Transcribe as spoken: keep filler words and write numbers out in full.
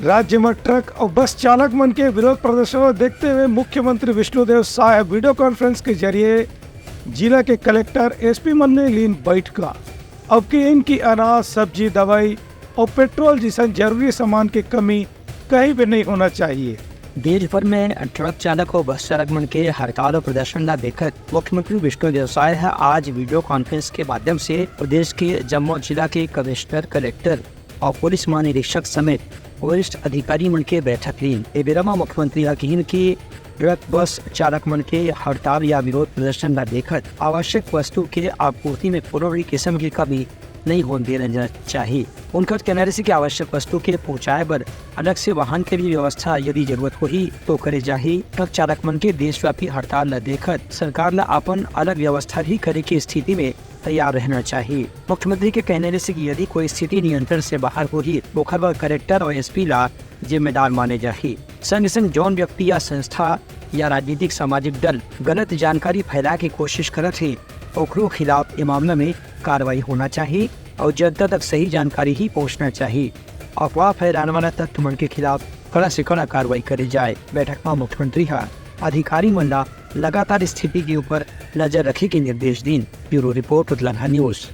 राज्य म ट्रक अउ बस चालक मन के विरोध प्रदर्शन ल देखते हुए मुख्यमंत्री विष्णुदेव साय वीडियो कॉन्फ्रेंस के जरिए जिला के कलेक्टर, एसपी मन ले लीन बैठका। अब के इनकी अनाज, सब्जी, दवाई अउ पेट्रोल जैसन जरूरी सामान के कमी कहीं भी नहीं होना चाहिए। देश भर में ट्रक चालक और बस चालक मन के हड़ताल और प्रदर्शन ला देखत मुख्यमंत्री विष्णुदेव साय ह आज वीडियो कॉन्फ्रेंस के माध्यम से प्रदेश के जम्मो जिला के कमिश्नर, कलेक्टर और पुलिस महानिरीक्षक समेत वरिष्ठ अधिकारी मन के बैठक लीन। ए बेरा म मुख्यमंत्री ह किहिन कि ट्रक बस चालक मन के हड़ताल या विरोध प्रदर्शन ला देखत आवश्यक वस्तु के आपूर्ति में कोनो भी किस्म की कमी नहीं होन देना जा-, चाही। उनकर कहना रहिस कि आवश्यक वस्तु के पहुंचाए बर अलग से वाहन के भी व्यवस्था यदि जरूरत होही तो करे जाही। ट्रक चालक मन के देशव्यापी हड़ताल ला देखत सरकार ला अपन अलग व्यवस्था भी करे के स्थिति में तैयार रहना चाही। मुख्यमंत्री के कहना रहिस कि यदि कोई स्थिति नियंत्रण से बाहर होही, ओखर बर कलेक्टर और एसपी ला जिम्मेदार माने जाही। संग संग जौन व्यक्ति या संस्था या राजनीतिक सामाजिक दल गलत जानकारी फैलाए के कोशिश करत हे, ओकरो खिलाफ ए मामला में कार्रवाई होना चाही और जनता तक सही जानकारी ही पहुंचना चाही। अफवाह फैलाने वाला तत्व मन के खिलाफ कड़ा से कड़ा कार्रवाई करे जाए। बैठक में मुख्यमंत्री ह अधिकारी मन ला लगातार स्थिति के ऊपर नजर रखे के निर्देश दीन। ब्यूरो रिपोर्ट, उतलंघा न्यूज।